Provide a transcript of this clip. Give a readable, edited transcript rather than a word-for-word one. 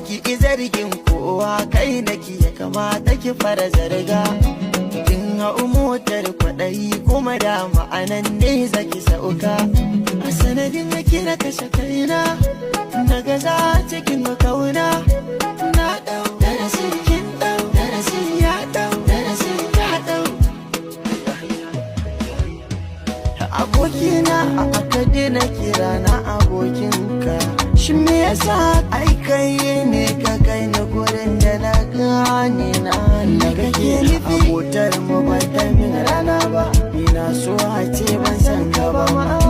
Karki zargin kowa, kai naki ya kamata ki fara zarga. Kin hau motar kwaɗayi kuma da ma'anan ne zaki sauka. A sanadin ki na kashe kaina, na gaza cikin kauna. Na ɗau darasi, kin ɗau darasi, ya ɗau darasi, ya ɗau. Abokina, aka daina kira na abokinka. Shi me yasa? Ai kai ne ka kai ni gurin da na gane na da kake nufi. Abotar mu ba ta min rana ba, ina so a ce ban san ka ba ma.